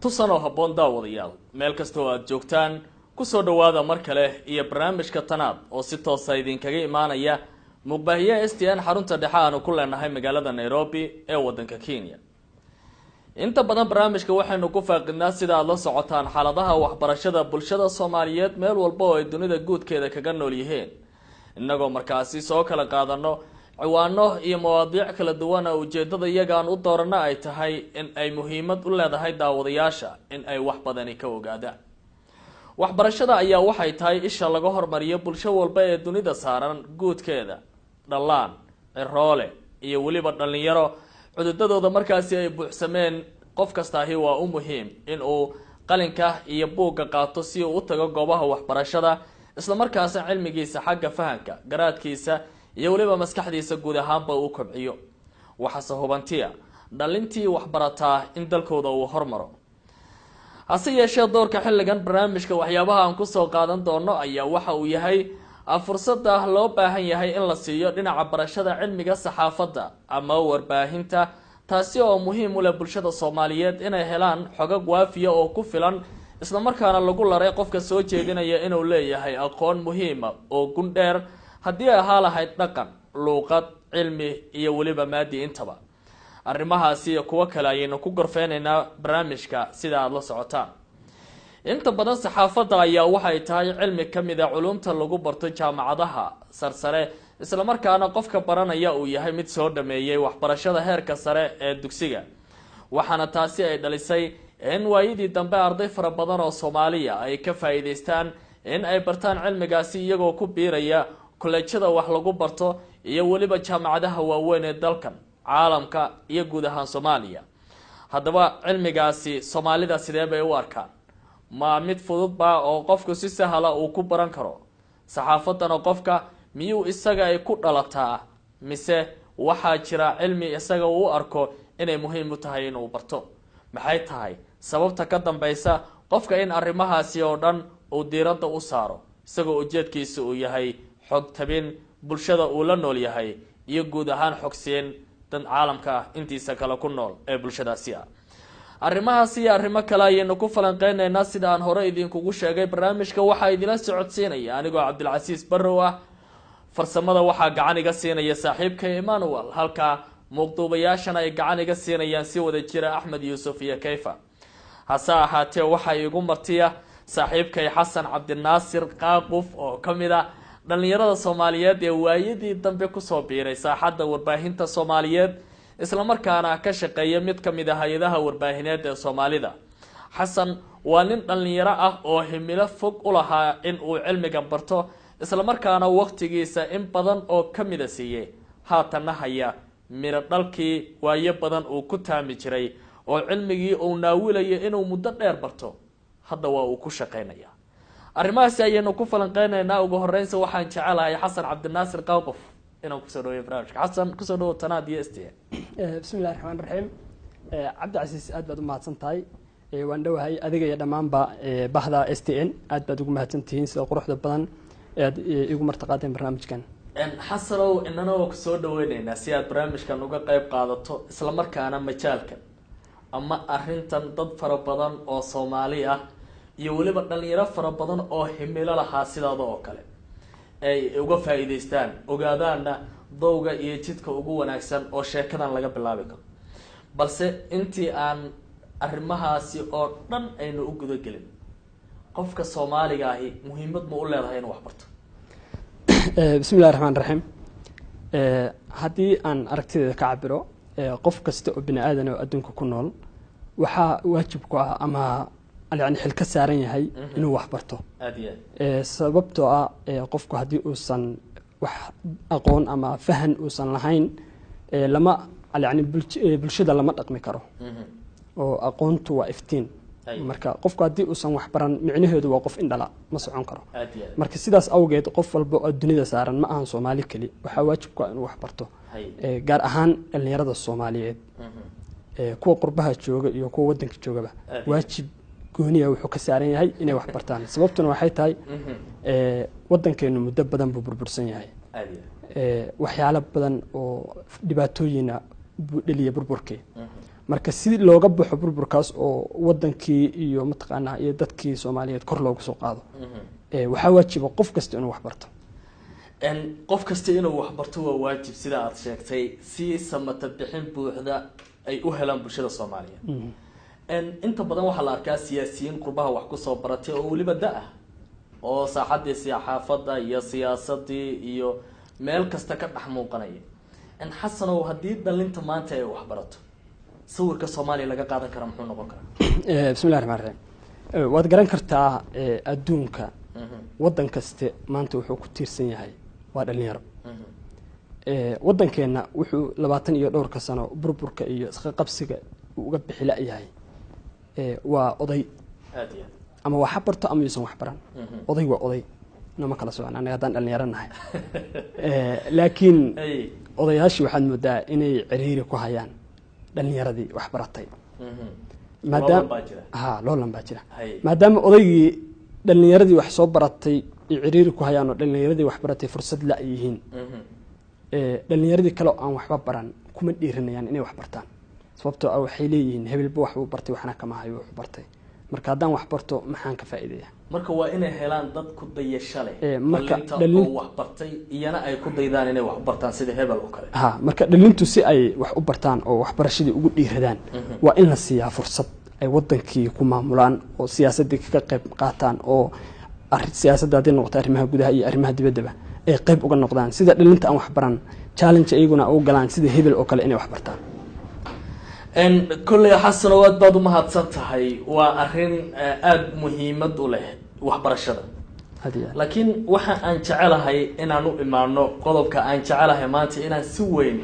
Tusan oo habboon, daawadayaal, meel kasta oo aada joogtaan, kusoo dhawaada mar kale iyo barnaamijka Tanaad oo si toosa idinkaga imaanaya muuqbaahiyaha STN, xarunta dhexe aanu ku leenahay magaalada Nairobi ee wadanka Kenya. Inta badan barnaamijka waxaynu ku faaqidnaa, sida aada la socotaan, xaaladaha waxbarashada bulshada Soomaaliyeed meel walba oo ay dunida guudkeeda kaga nool yihiin, innagoo markaasi soo kala qaadano ciwaano iyo mawaadiic kala duwana. Ujeedada iyagaan u doorano ay tahay in ay muhiimad u leedahay daawadayaasha in ay wax badani ka ogaadaan. Waxbarashada ayaa waxay tahay isha laga hormariyo bulsho walba ee dunida saaran guudkeeda. Dhallaan, ciroole iyo weliba dhalinyaro cududadooda markaasi ay buuxsameen, qof kastaahi waa u muhiim in uu qalinka iyo buugga qaato si uu u tago goobaha waxbarashada, islamarkaasna cilmigiisa xagga fahanka, garaadkiisa iyo weliba maskaxdiisa guud ahaanba uu kobciyo. Waxaase hubantiya dhalintii waxbarataa in dalkooda uu hormaro. Hase yeeshee, doorka xilligan barnaamijka waxyaabaha aan kusoo qaadan doono ayaa waxa uu yahay fursada loo baahan yahay in la siiyo dhinaca barashada cilmiga saxaafadda ama warbaahinta, taasi oo muhiim u leh bulshada Soomaaliyeed inay helaan xogag waafiya oo ku filan, islamarkaana lagu laray qofka soo jeedinaya inuu leeyahay aqoon muhiima oo gundheer, haddii ay ahaa lahayd dhaqan, luuqad, cilmi iyo weliba maadi intaba. Arrimahaasi iyo kuwo kale ayaynu ku gorfeyneynaa barnaamijka. Sida aada la socotaan, inta badan saxaafadda ayaa waxay tahay cilmi ka mid a culumta lagu barto jaamacadaha sarsare, islamarkaana qofka baranaya uu yahay mid soo dhameeyey waxbarashada heerka sare ee dugsiga. Waxaana taasi ay dhalisay in waayadii dambe arday fara badan oo Soomaaliya ay ka faa-iideystaan in ay bartaan cilmigaasi, iyagoo ku biiraya kolleejyada wax lagu barto iyo weliba jaamacadaha waaweyn ee dalkan, caalamka iyo guud ahaan Soomaaliya. Haddaba, cilmigaasi Soomaalida sidee bay u arkaan? Ma mid fududba oo qofku si sahla uu ku baran karo? Saxaafaddana qofka miyuu isaga ay ku dhalataa, mise waxaa jira cilmi isaga uu u arko inay muhiim u tahay inuu barto? Maxay tahay sababta ka dambeysa qofka in arrimahaasi oo dhan uu diiradda u saaro, isagoo ujeedkiisa uu yahay xog tabin bulshada uu la nool yahay iyo guud ahaan xogsiin dan caalamka intiisa kale ku nool ee bulshadaasi ah? Arrimahaas iyo arrimo kale ayaynu ku falanqeyneynaa. Sida aan hore idinkugu sheegay, barnaamijka waxaa idinla socodsiinaya anigoo Cabdilcasiis Barrow ah. Farsamada waxaa gacan iga siinaya saaxiibka Emmanuel, halka muuqduubayaashana ay gacan iga siinayaan si wada jira Axmed Yuusuf iyo Kayfa. Hase ahaatee, waxaa iigu martiya saaxiibkay Xasan Cabdinaasir Qaaquf oo ka mid ah dhalinyarada Soomaaliyeed ee waayadii dambe kusoo biiray saaxadda warbaahinta Soomaaliyeed, islamarkaana ka shaqeeya mid ka mid ah hay-adaha warbaahineed ee Soomaalida. Xasan waa nin dhalinyaro ah oo himilo fog u lahaa in uu cilmigan barto, islamarkaana waqtigiisa in badan oo kamida siiyey, haatanna haya miro dhalkii waayo badan uu ku taami jiray, oo cilmigii uu naawilayo inuu muddo dheer barto hadda waa uu ku shaqeynaya. Arrimahaasi ayaynu ku falanqeyneynaa. Ugu horeynsa waxaan jecelahay Xasan Cabdinaasir Qawqof inaan kusoo dhaweeyo barnaamijka. Xasan, kusoo dhawo Tanaad iyo STN. Bismi illahi raxmaan raxiim. Cabdicasiis, aad baad u mahadsan tahay. Waan dhowahay. Adiga iyo dhammaanba bahda STN aad baad ugu mahadsan tihiin sida quruxda badan aad igu martaqaadeen barnaamijkan. Xasanow, inana waa kusoo dhaweyneynaa si aad barnaamijkan uga qeyb qaadato, islamarkaana majaalkan ama arrintan dad fara badan oo Soomaali ah iyo weliba dhalinyaro fara badan oo himilo lahaa sidaada oo kale ay uga faa-iideystaan, ogaadaana dowga iyo jidka ugu wanaagsan oo sheekadan laga bilaabi karo. Balse intii aan arrimahaasi oo dhan aynu u gudagelin, qofka Soomaaliga ahi muhiimad ma u leedahay inuu wax barto? Bismi illahi raxmaan raxiim. Haddii aan aragtideeda ka cabiro, qof kasta oo bini aadan oo adduunka ku nool waxaa waajib ku ah ama yani xil ka saaran yahay inuu wax barto. Aada iyo aad. Sababtoo ah qofku haddii uusan wax aqoon ama fahan uusan lahayn, lama yani bulshada lama dhaqmi karo, oo aqoontu waa iftiin. Marka qofku haddii uusan wax baran, micnaheedu waa qof indhala, ma socon karo. Aada iyo aad. Marka sidaas awgeed, qof walba oo dunida saaran, ma ahan Soomaali keli, waxaa waajib ku ah inuu wax barto. Gaar ahaan dhalinyarada Soomaaliyeed, kuwa qurbaha jooga iyo kuwa wadanka joogaba, waajib gooniya wuxuu ka saaran yahay inay wax bartaan. Sababtuna waxay tahay, wadankeenu muddo badan buu burbursan yahay. Aada iyo aad. Waxyaalo badan oo dhibaatooyina buu dheliya burburkii. Marka si looga baxo burburkaas oo wadankii iyo mataqaanaa iyo dadkii Soomaaliyeed kor loogu soo qaado, waxaa waajiba qof kasta inuu wax barto. Qof kasta inuu wax barto waa waajib, sida aada sheegtay, si samata bixin buuxda ay u helaan bulshada Soomaaliyeed. Inta badan waxaa la arkaa siyaasiyiin qurbaha wax kusoo baratay oo weliba da-ah oo saaxadii saxaafadda iyo siyaasadii iyo meel kasta ka dhex muuqanaya. Xasanow, haddii dhalinta maanta ay wax barato, sawirka Soomaaliya laga qaadan kara muxuu noqon karaa? Bismillahi raxmaan raxiim. Waad garan kartaa, adduunka waddan kaste maanta wuxuu ku tiirsan yahay waa dhalinyaro. Waddankeenna wuxuu 20 iyo dhowrka sano burburka iyo isqaqabsiga uu uga bixi la-yahay waa oday. Aad iyo aad. Ama wax ha barto ama yuusan wax baran, oday waa oday, nama kala socon anaga haddaan dhalinyaro nahay. Laakiin odayaashii waxaad moodaa inay ciriiri ku hayaan dhalinyaradii wax baratay. Loolan baa jira. Ha, loolan baa jira. Maadaama odaygii dhalinyaradii wax soo baratay ay ciriiri ku hayaan oo dhalinyaradii wax baratay fursad la yihiin, dhalinyaradii kale oo aan waxba baran kuma dhiiranayaan inay wax bartaan, sababtoo ah waxay leeyihiin hebelba waxbuu bartay, waxna kama hayo wuxuu bartay, marka haddaan wax barto maxaan ka faa'iidaya? Marka waa inay helaan dad ku dayasho leh, marka dhalinta oo wax bartay iyana ay ku daydaan inay wax bartaan sida hebel oo kale. Ha, marka dhalintu si ay wax u bartaan oo waxbarashadii ugu dhiiradaan, waa in la siiyaa fursad ay wadankii ku maamulaan oo siyaasaddii kaga qayb qaataan, oo siyaasadda hadday noqoto arrimaha gudaha iyo arrimaha dibaddaba ay qayb uga noqdaan, sida dhalinta aan wax baran challenge iyaguna u galaan sida hebel oo kale inay wax bartaan. Kolley Xasanow, aad baad umahadsan tahay. Waa arrin aada muhiimad u leh waxbarashada. Aad iyo aad. Laakiin waxa aan jecelahay inaan u imaano qodobka aan jecelahay maanta inaan si weyn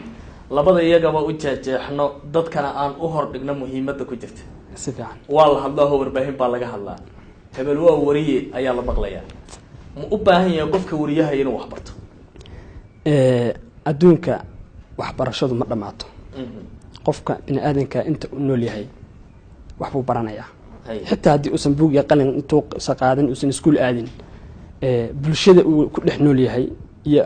labada iyagaba u jeexjeexno, dadkana aan u hordhigno muhiimadda ku jirta. Si fiican. Waa la hadlaaho, warbaahin baa laga hadlaa, hebel waa wariye ayaa la maqlayaa. Ma u baahan yahay qofka wariyaha inuu wax barto? Adduunka waxbarashadu ma dhammaato. Qofka bini aadanka inta uu nool yahay waxbuu baranayaa. Xitaa haddii uusan buug iyo qalin intuu qaadan uusan iskuul aadin, bulshada uu ku dhex nool yahay iyo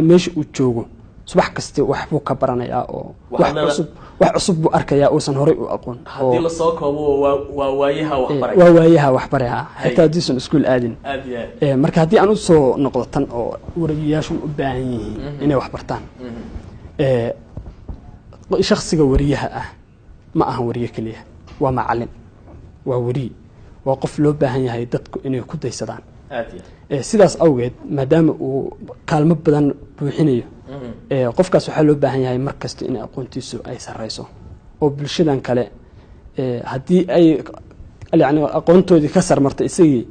meesha uu joogo subax kaste waxbuu ka baranayaa oo wax cusub, wax cusub buu arkayaa uusan horay u aqoon. Haddii lasoo koobo, waa waayaha waxbaray. Waa waayaha waxbaraya, xitaa haddiisan iskuul aadin. Aad iyo aad. Marka haddii aan usoo noqdo tan oo wariyayaashu u baahan yihiin inay wax bartaan, shaksiga wariyaha ah ma ahan wariye keliya, waa macalin, waa weriye, waa qof loo baahan yahay dadku inay ku daysadaan. Aad iyo aad. Sidaas awgeed, maadaama uu kaalmo badan buuxinayo, qofkaas waxaa loo baahan yahay mar kasta in aqoontiisu ay sareyso, oo bulshadan kale haddii ay yani aqoontoodii ka sarmarta isagii,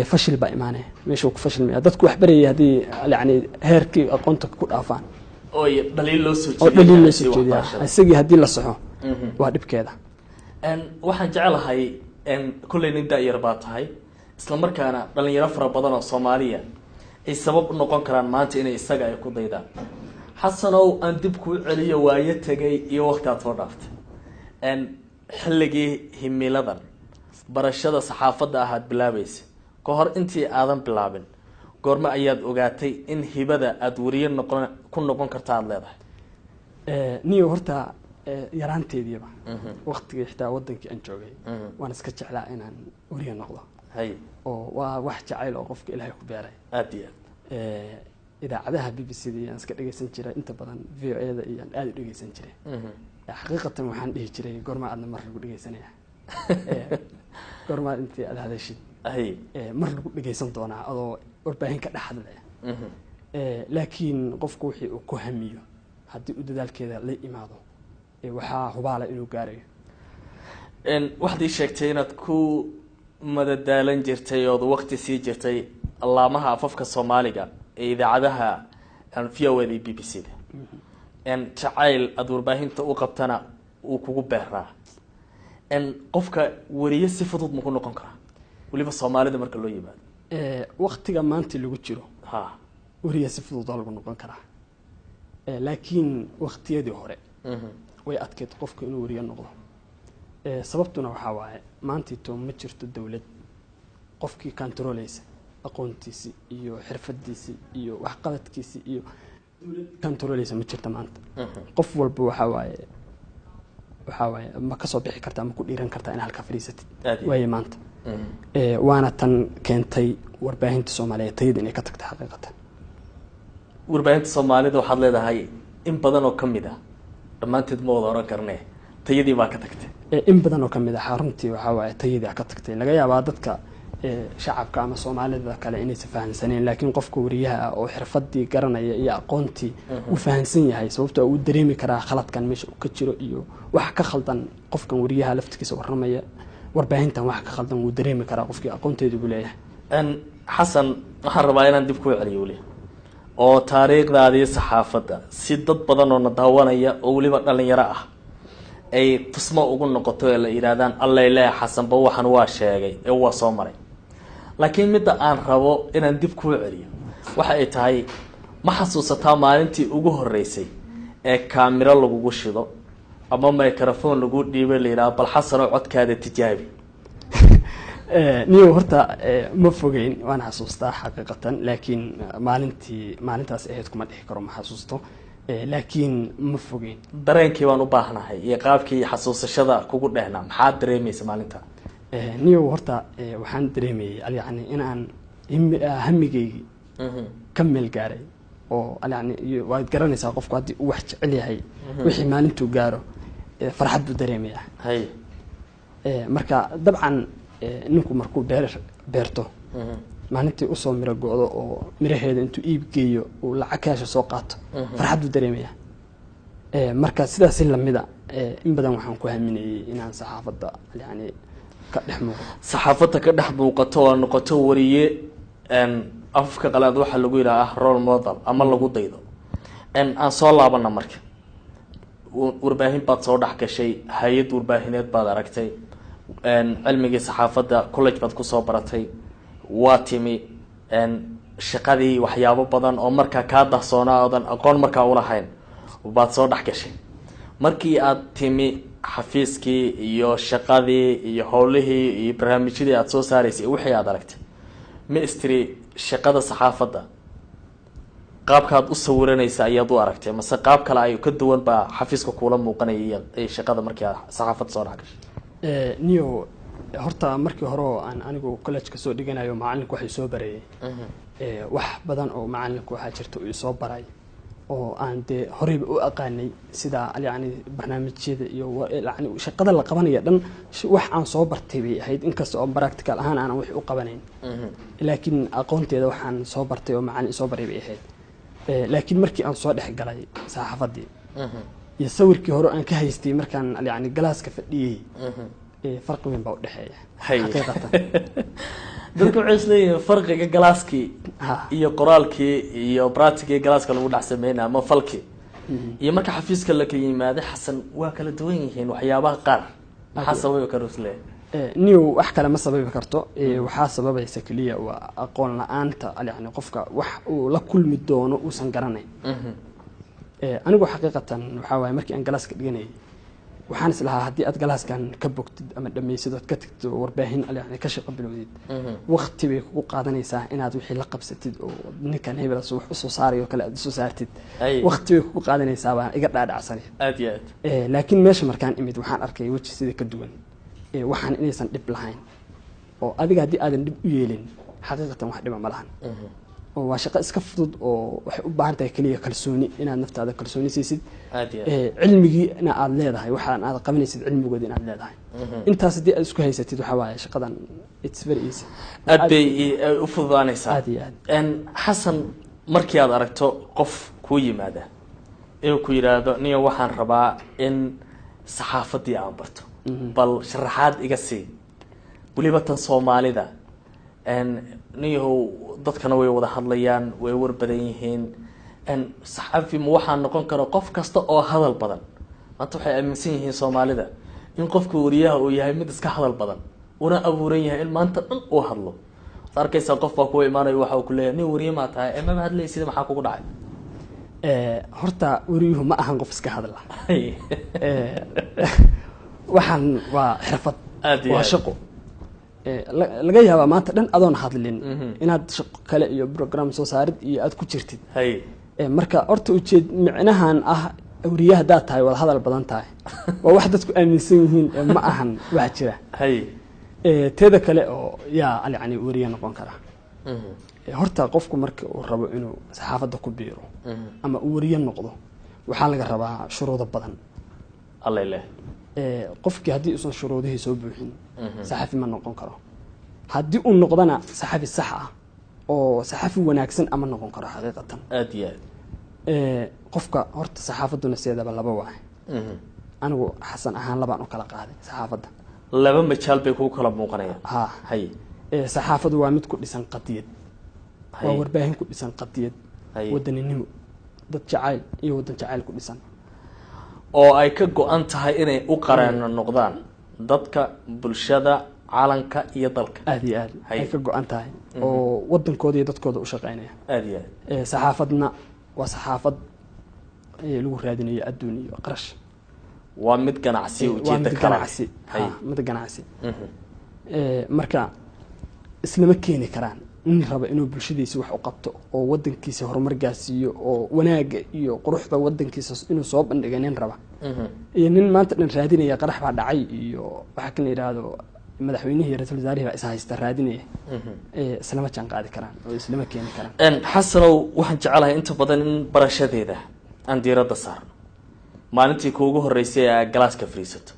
fashil baa imaanaya, meeshuu ku fashilmaya dadku wax barayay haddii yani heerkii aqoonta ku dhaafaan. Oo dhaliil loo soo oo dhaliil loo soo jeediya jeediya waxbarashada. Isagii haddii la saxo, waa dhibkeeda. Waxaan jecelahay, kolley nin da-yar baa tahay, isla markaana dhalinyaro fara badan oo Soomaaliya ay sabab u noqon karaan maanta inay isaga ay ku daydaan. Xasanow, aan dib kuu celiyo waayo tegay iyo waqti aad soo dhaaftay, xilligii himiladan barashada saxaafadda ahaad bilaabaysa ka hor, intii aadan bilaabin, goormo ayaad ogaatay in hibada aada weriye noqon ku noqon karta aada leedahay? Niyo, horta yaraanteediiba, waqtigii xitaa wadankii aan joogay, waan iska jeclaa inaan weriye noqdo. Oo waa wax jacayl oo qofka Ilaahay ku beeray. Aada iyo aad. Idaacadaha BBC da iyaan iska dhegeysan jiray inta badan, VOA da iyaan aada u dhegeysan jiray. Xaqiiqatan waxaan dhihi jiray, goorma aadna mar lagu dhegeysanaya, goormaad intii aada hadashid mar lagu dhegeysan doonaa adoo warbaahin ka dhex hadlaya? Laakiin qofku wixii uu ku hamiyo haddii uu dadaalkeeda la imaado, waxaa hubaala inuu gaarayo. Waxaad ii sheegtay inaad ku madadaalan jirtay ood waqti sii jirtay allaamaha afafka Soomaaliga ee idaacadaha VOA da iyo BBC da, jacayl aada warbaahinta u qabtana uu kugu beeraa. Qofka weriye si fudud ma ku noqon karaa, weliba Soomaalida marka loo yimaado? Waktiga maanta lagu jiro, weriye si fudud waa lagu noqon karaa, laakiin waktiyadii hore way adkeyd qofka inuu weriye noqdo. Sababtuna waxaa waaye maantito ma jirto dowlad qofkii kantarooleysa aqoontiisi iyo xirfadiisi iyo waxqabadkiisi, iyo dowlad kantarooleysa ma jirto maanta. Qof walba waxaa waaye Waxaa waaye, ma kasoo bixi kartaa, ma ku dhiiran kartaa inaad halka fadhiisatid? Aad iyo Waaye maanta waana tan keentay warbaahinta Soomaaliyeed tayada inay ka tagta xaqiiqatan. Warbaahinta Soomaalida waxaad leedahay in badan oo kamid ah, dhammaanteed ma wada oran karne, tayadii baa ka tagtay. In badan oo kamid ah xaruntii waxaa waaye tayadii ka tagtay. Laga yaabaa dadka shacabka ama Soomaalida kale inaysan fahansaneen, laakiin qofka wariyaha ah oo xirfadii garanaya iyo aqoontii uu fahansan yahay, sababtoo uu dareemi karaa khaladkan meesha uu ka jiro iyo wax ka khaldan qofkan wariyaha laftigiisa warramaya. Warbaahintan wax ka khaldan wuu dareemi karaa qofkii aqoonteedu buu leeyahay. Xasan, waxaan rabaa inaan dib kuu celiyo weli oo taariikhdaadii saxaafadda, si dad badan oo na daawanaya oo weliba dhalinyaro ah ay tusmo ugu noqoto ee la yidhaahdaan, "Allay leeh, Xasanba waxan waa sheegay ee waa soo maray." Laakiin midda aan rabo inaan dib kuu celiyo waxa ay tahay, ma xasuusataa maalintii ugu horreysay ee kaamiro lagugu shido ama microphone lagu dhiibay, la yidhaha, "Bal Xasanoo, codkaada tijaabi"? Niyow, horta ma fogeyn, waan xasuustaa xaqiiqatan, laakiin maalintaas ahayd kuma dhihi karo ma xasuusto, laakiin ma fogeyn. Dareenkii baan u baahnahay iyo qaabkii xasuusashada kugu dhehnaa. Maxaad dareemaysa maalinta? Niyow, horta waxaan dareemayay yani in aan hamigeygii ka meel gaaray oo yani waad garanaysaa, qofku haddii uu wax jecel yahay, wixii maalintuu gaaro farxad buu dareemayaa. Marka dabcan ninku markuu beer beerto, maalintii usoo miro go-do oo miraheeda intuu iib geeyo uu lacag kaasha soo qaato, farxad buu dareemayaa. Marka sidaasi lamida in badan waxaan ku haminayay inaan saxaafadda yani ka dhex muuqdo. Saxaafadda ka dhex muuqato oo noqoto wariye, afka qalaad waxaa lagu yidhaha ah role model ama lagu daydo. Aan soo laabana marka, warbaahin baad soo dhex gashay, hay-ad warbaahineed baad aragtay, cilmigii saxaafadda college baad kusoo baratay, waa timi shaqadii, waxyaabo badan oo markaa kaa dahsoonaa oodan aqoon markaa ulahayn baad soo dhex gashay. Markii aad timi xafiiskii iyo shaqadii iyo howlihii iyo barnaamijyadii aad soo saaraysay, wixii aad aragtay, ma istiri shaqada saxaafadda qaabkaad u sawiranaysa ayaad u aragtay, mase qaab kale ay ka duwan baa xafiiska kuula muuqanaya iyo shaqada markii aad saxaafadda soo dhex gashay? Niyo, horta markii hore oo aan anigu college-ka soo dhiganayo, macalinku waxay soo barayay wax badan oo macalinku waxaa jirta uu isoo baray oo aan dee horeyba u aqaanay, sida yani barnaamijyada iyo yani shaqada la qabanaya dhan wax aan soo bartay bay ahayd, inkasta oo practical ahaan aanan wax u qabanayn, laakiin aqoonteeda waxaan soo bartay oo macalin isoo baray bay ahayd. Laakiin markii aan soo dhex galay saxaafaddii iyo sawirkii hore aan ka haystay markaan yani galaaska fadhiyey, farqi weyn baa udhexeeya xaqiiqatan. Dadka waxay isleeyihiin farqiga galaaskii iyo qoraalkii iyo practicii galaaska lagu dhex sameynaya ama falkii iyo marka xafiiska la kala yimaaday, Xasan, waa kala duwan yihiin waxyaabaha qaar. Maxaa sababi karo isleeyahay? Niyow, wax kale ma sababi karto. Waxaa sababaysa keliya waa aqoon la-aanta, yani qofka wax uu la kulmi doono uusan garanayn. Anigu xaqiiqatan waxaa waaye, markii aan galaaska dhiganayay waxaan is lahaa haddii aad galaaskan ka bogtid ama dhammaysid ood ka tagtid oo warbaahin yani ka shaqo bilowdid, waqti bay kugu qaadanaysaa inaad wixii la qabsatid oo ninkan hebelas wax usoo saarayo kale aad usoo saartid. Waqti bay kugu qaadanaysaa baan iga dhaadhacsanay. Aad iyo aad. Laakiin meesha markaan imid waxaan arkay weji sida ka duwan. Waxaan inaysan dhib lahayn oo adiga haddii aadan dhib u yeelin, xaqiiqatan wax dhiba ma lahan, oo waa shaqo iska fudud oo waxay u baahan tahay keliya kalsooni, inaad naftaada kalsooni siisid, Aad iyo aad. Cilmigiina aad leedahay, waxaan aad qabanaysid cilmigooda inaad leedahay. Intaas haddii aad isku haysatid, waxaa waaye shaqadan it's very easy. Aad bay u fududaanaysaa. Aad iyo aad. Xasan, markii aad aragto qof kuu yimaada inuu ku yidhaahdo, "Niyo, waxaan rabaa in saxaafaddii aan barto, bal sharaxaad iga sii, weliba tan Soomaalida," niyahow, dadkana way wada hadlayaan, way war badan yihiin, saxafi ma waxaa noqon kara qof kasta oo hadal badan? Maanta waxay aaminsan yihiin Soomaalida in qofka wariyaha uu yahay mid iska hadal badan, una abuuran yahay in maanta dhan uu hadlo. Waad arkaysaa, qof baa kuwa imaanayo, waxa uu kuleeyahay, "Nin wariye maa tahay ee maba hadlaysida, maxaa kugu dhacay?" Horta wariyuhu ma ahan qof iska hadla. Waxaan waa xirfad. Aad iyo Waa aad. shaqo. Laga yaabaa maanta dhan adoon hadlin inaad shaqo kale iyo program soo saarid iyo aad ku jirtid. Marka horta ujeed micnahan ah. Weriye haddaad tahay waad hadal badan tahay. Waa wax dadku aaminsan yihiin ee ma ahan wax jira. Teeda kale oo yaa yani weriye noqon kara? Horta qofku marka uu rabo inuu saxaafadda ku biiro ama uu weriye noqdo, waxaa laga rabaa shuruudo badan. Allay leh. Qofkii haddii uusan shuruudihii soo buuxin, saxafi ma noqon karo. Haddii uu noqdana, saxafi sax ah oo saxafi wanaagsan ama noqon karo xaqiiqatan. Aada iyo aad. Qofka horta saxaafadduna sideedaba laba waay. Anigu Xasan ahaan labaan u kala qaaday saxaafadda. Laba majaal bay kugu kala muuqanayaan. Ha. Saxaafaddu waa mid ku dhisan qadiyad, waa warbaahin ku dhisan qadiyad, wadaninimo, dad jacayl iyo wadan jacayl ku dhisan, oo ay ka go-an tahay inay u qareeno noqdaan dadka, bulshada, calanka iyo dalka. Aada iyo aad. Ay ka go-an tahay oo wadankooda iyo dadkooda u shaqeynaya. Aada iyo aad. Saxaafadna waa saxaafad lagu raadinayo adduun iyo qarash. Waa mid ganacsi. Waa ujeeda mid kale. ganacsi. Ha, mid ganacsi. Marka islama keeni karaan nin raba inuu bulshadiisa wax u qabto oo wadankiisa horumar gaarsiiyo oo wanaaga iyo quruxda wadankiisa inuu soo bandhiga nin raba, iyo nin maanta dhan raadinaya qarax baa dhacay iyo waxa kan la yidhaahdo madaxweynihii iyo ra-iisul wasaarihii baa is haysta raadinaya. Islama jaan qaadi karaan oo islama keeni karaan. Xasanow, waxaan jecelahay inta badan in barashadeeda aan diiradda saarno. Maalintii kuugu horreysay ee aad galaaska fadhiisato,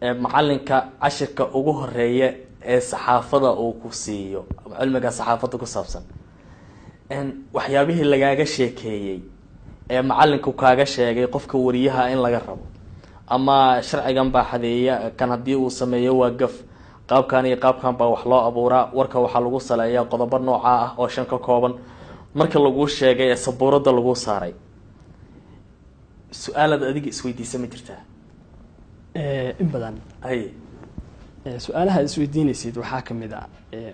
ee macalinka cashirka ugu horeeya ee saxaafada uu ku siiyo ama cilmiga saxaafadda ku saabsan, waxyaabihii lagaaga sheekeeyey ee macalinku kaaga sheegay qofka wariyaha in laga rabo, ama sharcigan baa xadeeya kan, haddii uu sameeyo waa gaf, qaabkan iyo qaabkan baa wax loo abuuraa, warka waxaa lagu saleeyaa qodobo noocaa ah oo shan ka kooban, marka laguu sheegay ee sabuuradda laguu saaray, su-aalaad adiga isweydiisa ma jirtaa? In badan. Su-aalaha aad isweydiinaysid waxaa ka mid ah,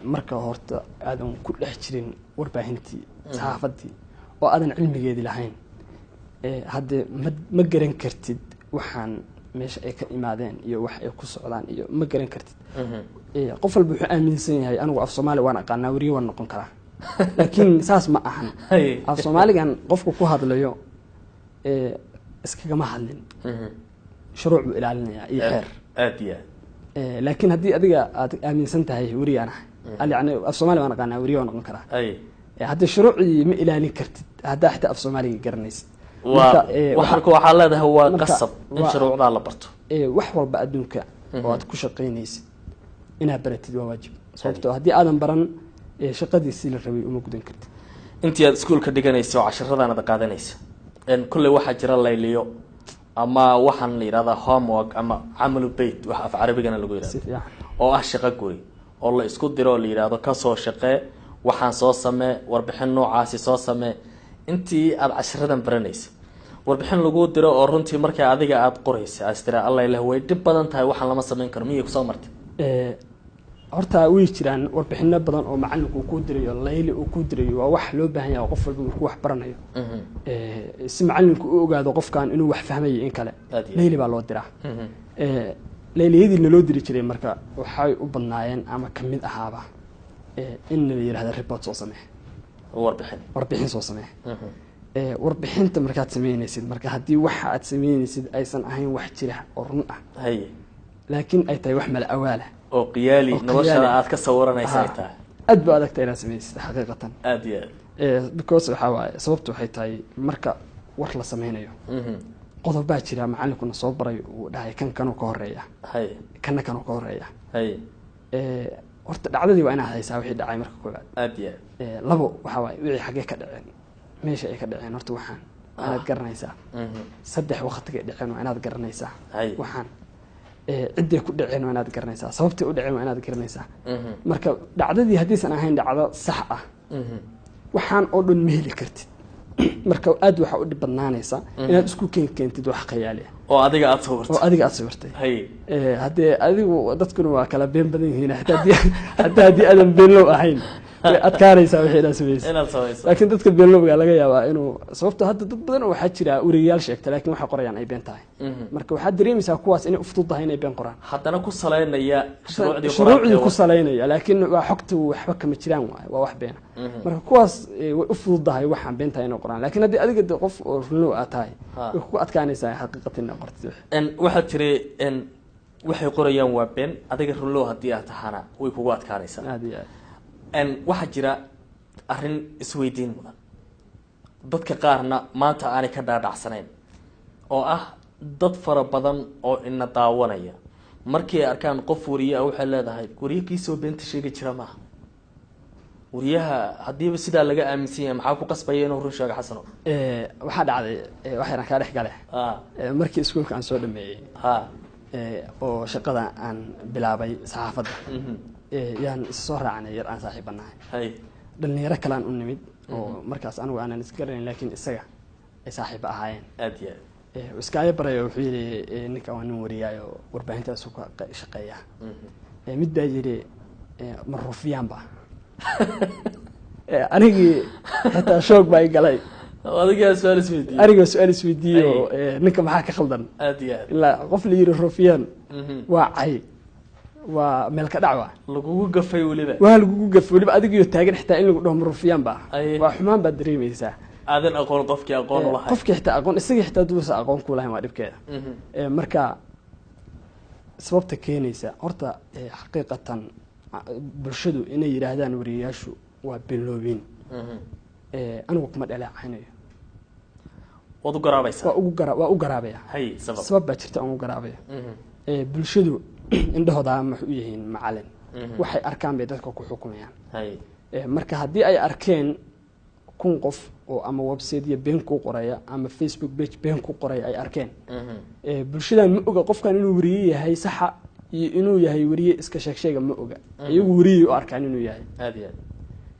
marka horta aadan ku dhex jirin warbaahintii saxaafaddii oo aadan cilmigeedii lahayn, haddee ma garan kartid waxaan meesha ay ka imaadeen iyo wax ay ku socdaan iyo ma garan kartid. Qof walba wuxuu aaminsan yahay, anigu af Soomaali waan aqaanaa, weriye waan noqon karaa, laakiin saas ma ahan. Af Soomaaligan qofku ku hadlayo iskagama hadlin, shuruuc buu ilaalinayaa iyo xeer. Aad iyo aad. Laakiin haddii adiga aad aaminsan tahay weriyaan ahay, yani af Soomaali waan aqaanaa, weriye waan noqon karaa, haddii shuruucdii ma ilaalin kartid haddaa xitaa af Soomaaliga garanaysid. Waa waxalka waxaa leedahay waa qasab in shuruucdaa la barto. Wax walba adduunka oo aad ku shaqaynaysid inaad baratid waa waajib, sababtoo haddii aadan baran, shaqadiisii la rabay uma gudan kartid. Intii aad iskuolka dhiganaysa oo casharadan aad qaadanaysa, kolley waxaa jira layliyo ama waxaan la yidhahdaa homework ama camalu beyt, wax af Carabigana lagu si yidhahdo, fiican, oo ah shaqo guri oo la isku diro oo la yidhaahdo kasoo shaqee, waxaan soo samee, warbixin noocaasi soo samee. Intii aada casharadan baranaysa, warbixin lagu diro oo runtii markaa adiga aada qoraysa aas tiraa, "Alla ileh, way dhib badan tahay, waxaan lama samayn karo," miyay kusoo martay? Horta way jiraan warbixino badan oo macalinku uu kuu dirayo, layli uu kuu dirayo. Waa wax loo baahan yahay oo qof walba markuu wax baranayo, si macalinku u ogaado qofkan inuu wax fahmayo in kale, Aad iyo aad. layli baa loo diraa. Layliyadii naloo diri jiray marka waxay u badnaayeen ama kamid ahaaba in la yihahdo report soo samee. Warbixin. Warbixin soo samee. Warbixinta markaad sameynaysid, marka haddii waxa aad sameynaysid aysan ahayn wax jira oo run ah, laakiin ay tahay wax mala awaala oo qiyaali, oo noloshana qiyaali. aad ka sawiranaysa ay tahay, aad ba adagta inaad samaysid xaqiiqatan. Aada iyo aad. Because waxaa waaye, sababtu waxay tahay, marka war la sameynayo, qodob baa jira macalinkuna soo baray, uu dhahay kan kanuu ka horeeya, kana kanuu ka horeeya. Horta dhacdadii waa inaad haysaa, wixii dhacay marka koowaad. Aada iyo aad. Labo waxaa waaye wixii xaggee ka dhaceen, meesha ay ka dhaceen horta waxaan waa inaad garanaysaa. Saddex, waqtigay dhaceen waa inaad garanaysaa. Waxaan cidday ku dhaceen waa inaad garanaysaa, sababtay u dhaceen waa inaad garanaysaa. Marka dhacdadii haddiisan ahayn dhacdo sax ah, waxaan oo dhan ma heli kartid. Marka aad waxaa u dhib badnaanaysa inaad isku keentid wax khayaali ah. Oo adiga aada sawirtay. Oo adiga aada sawirtay. Hay. Haddee adigu dadkuna waa kala been badan yihiin, hataa haddii aadan beenlow ahayn way adkaanaysaa wixii inaad samaysa. Inaad samayso. Laakiin dadka beenlowga laga yaabaa inuu, sababto hadda dad badan oo waxaa jira weriyayaal sheegta, laakiin waxay qorayaan ay been tahay. Marka waxaad dareemaysaa kuwaas inay ufududahay inay been qoraan. Haddana ku saleynaya shuruucdii. Shuruucdii ku salaynaya, laakiin waa xogta waxba kama jiraan, waayo waa wax beena. Marka kuwaas way u fududahay waxaan been tahay inay qoraan, laakiin haddii adiga de qof oo runlow aad tahay, way kugu adkaanaysaa xaqiiqatan inaad qortid wixii. Waxaad tiri waxay qorayaan waa been, adiga runlow haddii aad tahana way kugu adkaanaysaa. Aad iyo aad. Waxaa jira arrin isweydiin mudan, dadka qaarna maanta aanay ka dhaadhacsanayn, oo ah dad fara badan oo ina daawanaya markii ay arkaan qof wariye ah waxay leedahay, wariye kiisoo beenta sheegi jira maaha. Wariyaha haddiiba sidaa laga aaminsan yahay, maxaa ku qasbaya inuu run sheego, Xasano? Waxaa dhacday, wax yaraan kaa dhex gale. Markii iskuulka aan soo dhameeyey oo shaqada aan bilaabay saxaafadda, yaan isa soo raacnay yar aan saaxiibanahay. Dhalinyaro kalean u nimid oo markaas anigu aanan isgaranayn, laakiin isaga ay saaxiiba ahaayeen. Aad iyo aad. Iskaayo baray oo wuxuu yidhi, ninkan waa nin wariyaayo, warbaahintaasuu ka shaqeeya. Mid baa yidhi, ma rufiyaanba? Anigii xitaa shoog baa i galay. Adigaa su-aal isweydiiyey. Aniga su-aal isweydiiyey oo ninka maxaa ka khaldan? Aad iyo aad. Ilaa qof la yidhi rufiyaan waa cay, waa meel ka dhac wa. Lagugu gafay weliba. Waa lagugu gafay weliba, adigiyo taagan xitaa in lagu dhaho ma rufiyaan ba waa xumaan baad dareemeysaa. Aadan aqoon qofkii aqoon ulahay. Qofkii xitaa aqoon, isagii xitaa duusa aqoon ku lahayn, waa dhibkeeda. Marka sababta keenaysa horta, xaqiiqatan bulshadu inay yidhaahdaan wariyayaashu waa beenloobiin, anigu kuma dhaleecaynayo. Waad u garaabaysaa. Waa ugu gara, waa u garaabaya. Hay, sabab? Sabab baa jirta aan ugu garaabaya. Bulshadu indhahooda maxay u yihiin macalin? Waxay arkaan bay dadka ku xukumayaan. Marka haddii ay arkeen 1000 qof oo ama website been ku qoraya ama Facebook page been ku qoraya ay arkeen, bulshadan ma oga qofkan inuu weriye yahay saxa iyo inuu yahay weriye iska sheeg sheega, ma oga. Iyagu weriyey u arkaan inuu yahay. Aad iyo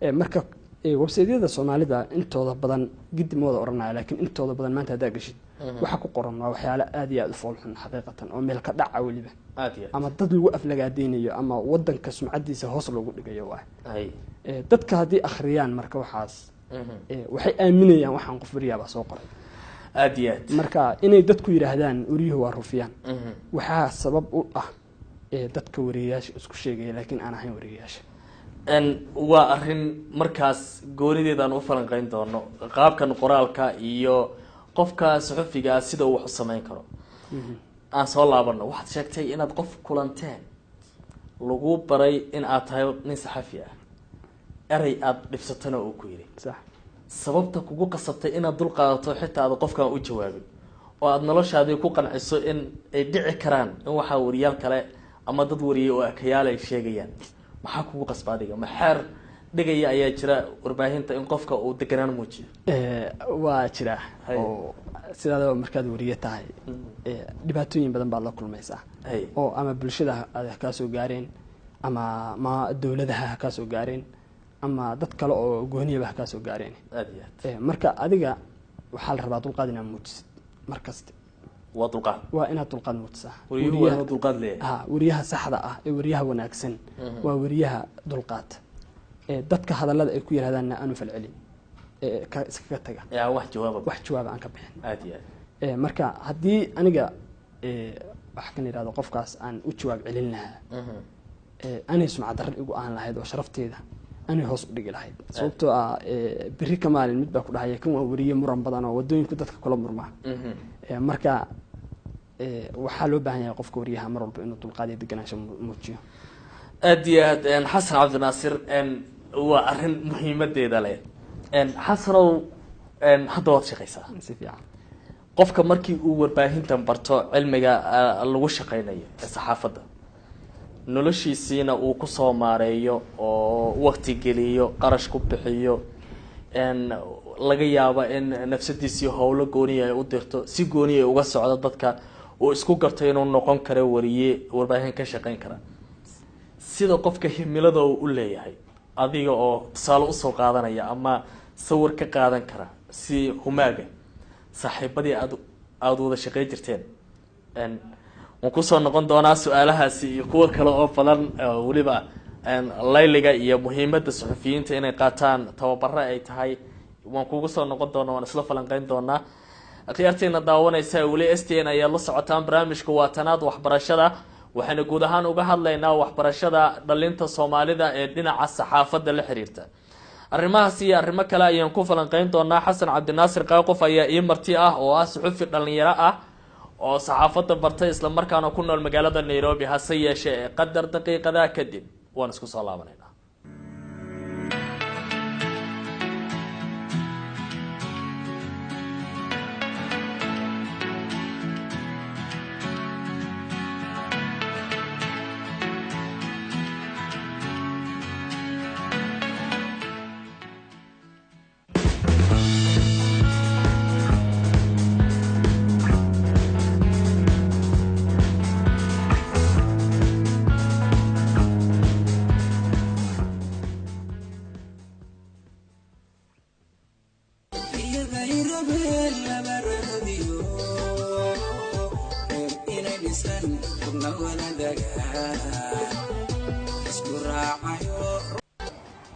aad. Marka website-yada Soomaalida intooda badan, giddi ma wada oranaya, laakiin intooda badan maanta haddaa gashid, waxa ku qoran waa waxyaalo aad iyo aad u foolxun xaqiiqatan, oo meel ka dhaca weliba, Aad iyo aad. ama dad lagu aflagaadeynayo ama wadanka sumcadiisa hoos loogu dhigayo waay. Dadka haddii akhriyaan marka waxaas, waxay aaminayaan waxaan qof weriyaabaa soo qoray. Aad iyo aad. Marka inay dadku yidhaahdaan weriyuhu waa rufiyaan, waxaa sabab u ah dadka weriyayaasha isku sheegaya laakiin aan ahayn weriyayaasha. Waa arrin markaas goonideedaan u falanqeyn doono, qaabkan qoraalka iyo qofka suxufiga ah sida uu wax u sameyn karo. Aan soo laabano, waxaad sheegtay inaad qof kulanteen, lagu baray in aad tahay nin saxafi ah, erey aada dhibsatona uu ku yidhi. Sax. Sababta kugu qasabtay inaad dul qaadato, xitaa aad qofkan u jawaabin oo aada noloshaadii ku qanciso in ay dhici karaan in waxaa wariyaal kale ama dad wariyay oo akayaal ay sheegayaan, maxaa kugu qasba adiga? Ma xeer dhigaya ayaa jira warbaahinta in qofka uu deganaan muujiyo? Waa jira. Oo sidaadaba markaad wariye tahay, dhibaatooyin badan baad la kulmaysaa, oo ama bulshada ha kaa soo gaareen, ama ma dowladaha ha kaa soo gaareen, ama dad kale oo gooniyaba ha kaa soo gaareen. Aad iyo aad. Marka adiga waxaa la rabaa dulqaad inaad muujisid mar kaste. Waa dulqaad. Waa inaad dulqaad muujisaa. Wariyuhu waa inuu dulqaad leeyahay. Ha, weriyaha saxda ah ee weriyaha wanaagsan waa weriyaha dulqaad dadka hadallada ay ku yihahdaanna aanu falcelin, ka iskaga taga. Ee aan wax jawaaba. Wax jawaaba aan ka bixin. Aad iyo aad. Marka haddii aniga wax kan yidhahdo qofkaas aan u jawaab celin lahaa, anay sumcad darro igu aan lahayd oo sharafteeda anay hoos u dhigi lahayd, sababtoo ah berri ka maalin mid baa ku dhahaya, kan waa weriye muran badan oo wadooyinku dadka kula murmaa. Marka waxaa loo baahan yahay qofka weriyaha mar walba inuu dulqaad iyo deganaansho muujiyo. Aad iyo aad, Xasan Cabdinaasir, waa arrin muhiimadeeda leh. Xasanow, hadda waad shaqaysaa. Si fiican. Qofka markii uu warbaahintan barto, cilmiga lagu shaqaynayo ee saxaafadda, noloshiisiina uu kusoo maareeyo oo waqti geliyo, qarash ku bixiyo, laga yaabo in nafsadiisii howlo gooniya ay u dirto, si gooniya ay uga socdo dadka, uu isku garto inuu noqon karo wariye warbaahin ka shaqeyn kara, sida qofka himilada uu u leeyahay, adiga oo tusaale usoo qaadanaya ama sawir ka qaadan kara si humaaga saaxiibadii aad wada shaqeyn jirteen. Waan kusoo noqon doonaa su-aalahaasi iyo kuwo kale oo badan, weliba layliga iyo muhiimadda suxufiyiinta inay qaataan tababaro ay tahay. Waan kugu soo noqon doonaa, waan isla falanqeyn doonaa. Akhyaartiina daawanaysa, weli STN ayaad la socotaan. Barnaamijka waa Tanaad Waxbarashada. Waxaynu guud ahaan uga hadlaynaa waxbarashada dhalinta Soomaalida ee dhinaca saxaafadda la xiriirta. Arrimahaas iyo arrimo kale ayaan ku falanqeyn doonaa. Xasan Cabdinaasir Qaaqof ayaa ii marti ah, oo ah suxufi dhalinyaro ah oo saxaafadda bartay, islamarkaana ku nool magaalada Nairobi. Hase yeeshee qadar daqiiqadaa kadib waan isku soo laabanaynaa.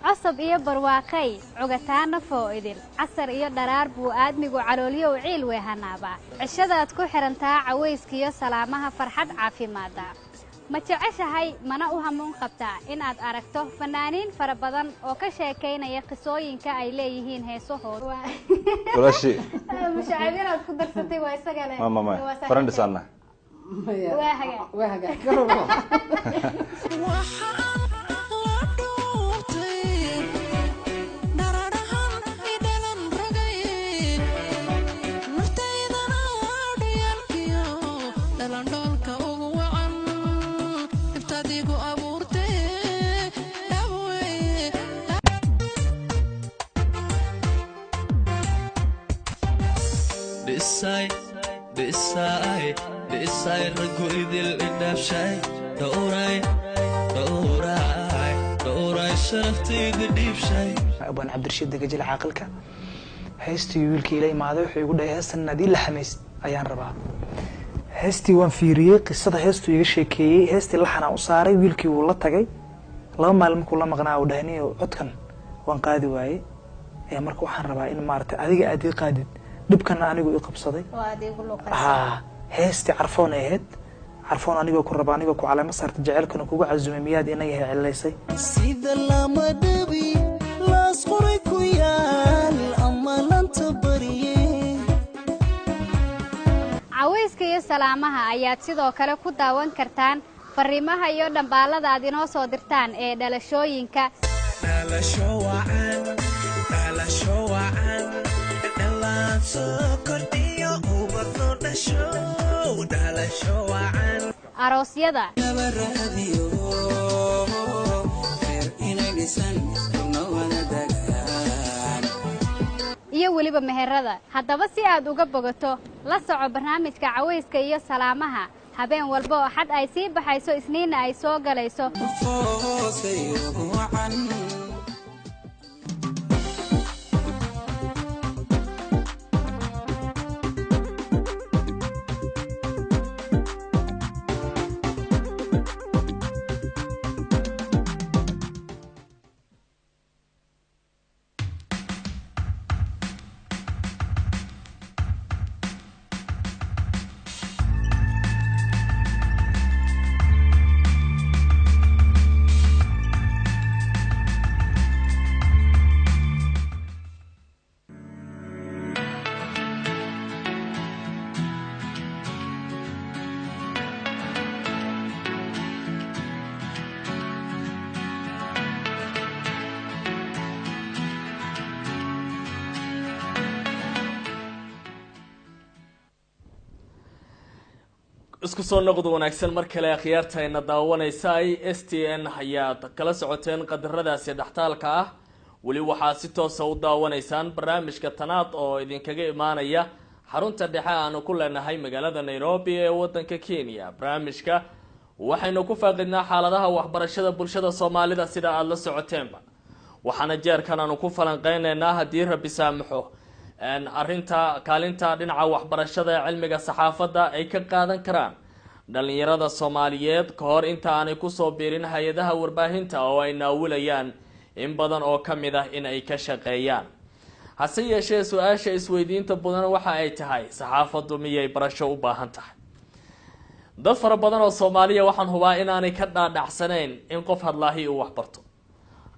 Cosab iyo barwaaqay, cugataana foo idil, casar iyo dharaar buu aadmigu caloolyow ciil weehanaabaa. Cishadaad ku xihantaa cawayskiyo salaamaha, farxad caafimaada. Ma jeceshahay, mana u hamuun qabtaa inaad aragto fannaaniin fara badan oo ka sheekaynaya qisooyinka ay leeyihiin heesahooda? Walaashii. Mushacaabinaad ku darsatay waa isagana. Ma friends anna. Waa hagaag. Waa hagaag. Waxaan la dhuurtay dhararahan idhalan rogay, naftaydana dhiyaalkiyo dhalandhoolka ugu wacan dhibtaadigu abuurtay dhawey. Dhisay, dhisay, dhisay, raggu idil idhaafshay, dhowray, dhowray, dhowray, sharaftayda dhiibshay. Abwaan Cabdirashiid Degajil Caaqilka heestii wiilkii ila imaaday wuxuu igu dhahay, "Heestan inaad ii laxamaysid ayaan rabaa." Heestii waan fiiriyey, qisada heestuu iga sheekeeyey, heestii laxanaa u saaray. Wiilkii wuu la tagay. 2 maalin markuu la maqnaa uu dhahay, "Niyo, codkan waan qaadi waayey ee marka waxaan rabaa in maaragtay adiga aad ii qaadid, dhibkana anigu ii qabsaday." Oo aad iigu luuqaysa. Haa, heestii Carfoon ay ahayd. Carfoon anigoo ku raba, anigoo ku caleemo saarta, jaceylkana kugu casumay, miyaad ina yahay cilaysay? Sida lama dhabi laas qoray ku yaal ama lanta barye. Cawayska iyo salaamaha ayaad sidoo kale ku daawan kartaan fariimaha iyo dhambaalada aad inoo soo dirtaan ee dhalashooyinka, Dhalasho wacan, dhalasho wacan, dhalaan soo kordhiyo, ubadno dhasho, dhalasho wacan. Aroosyada, Laba raadiyo reer inay dhisan rugna wada dagaan. Iyo weliba meherada. Haddaba si aad uga bogato, la soco barnaamijka Cawayska iyo Salaamaha habeen walba oo Xad ay sii baxayso, Isniinna ay soo galayso. Hooseyo wacan. Isku soo noqod wanaagsan mar kale, akhyaartayna daawanaysa. STN ayaad kala socoteen qadaradaasi dhextaalka ah. Weli waxaad si toosa u daawanaysaan barnaamijka Tanaad oo idinkaga imaanaya xarunta dhexe aanu ku leenahay magaalada Nairobi ee wadanka Kenya. Barnaamijka waxaynu ku faaqidnaa xaaladaha waxbarashada bulshada Soomaalida, sida aada la socoteenba. Waxaana jeerkan aanu ku falanqeyneynaa, haddii Rabbi saamaxo, Arrinta kaalinta dhinaca waxbarashada ee cilmiga saxaafadda ay ka qaadan karaan dhalinyarada Soomaaliyeed ka hor inta aanay kusoo biirin hay-adaha warbaahinta oo ay naawilayaan in badan oo ka mid ah in ay ka shaqeeyaan. Hase yeeshee su-aasha isweydiinta badan waxa ay tahay, saxaafaddu miyay barasho u baahan tahay? Dad fara badan oo Soomaaliya waxaan hubaa inaanay ka dhaadhacsanayn in qof hadlaahi uu wax barto,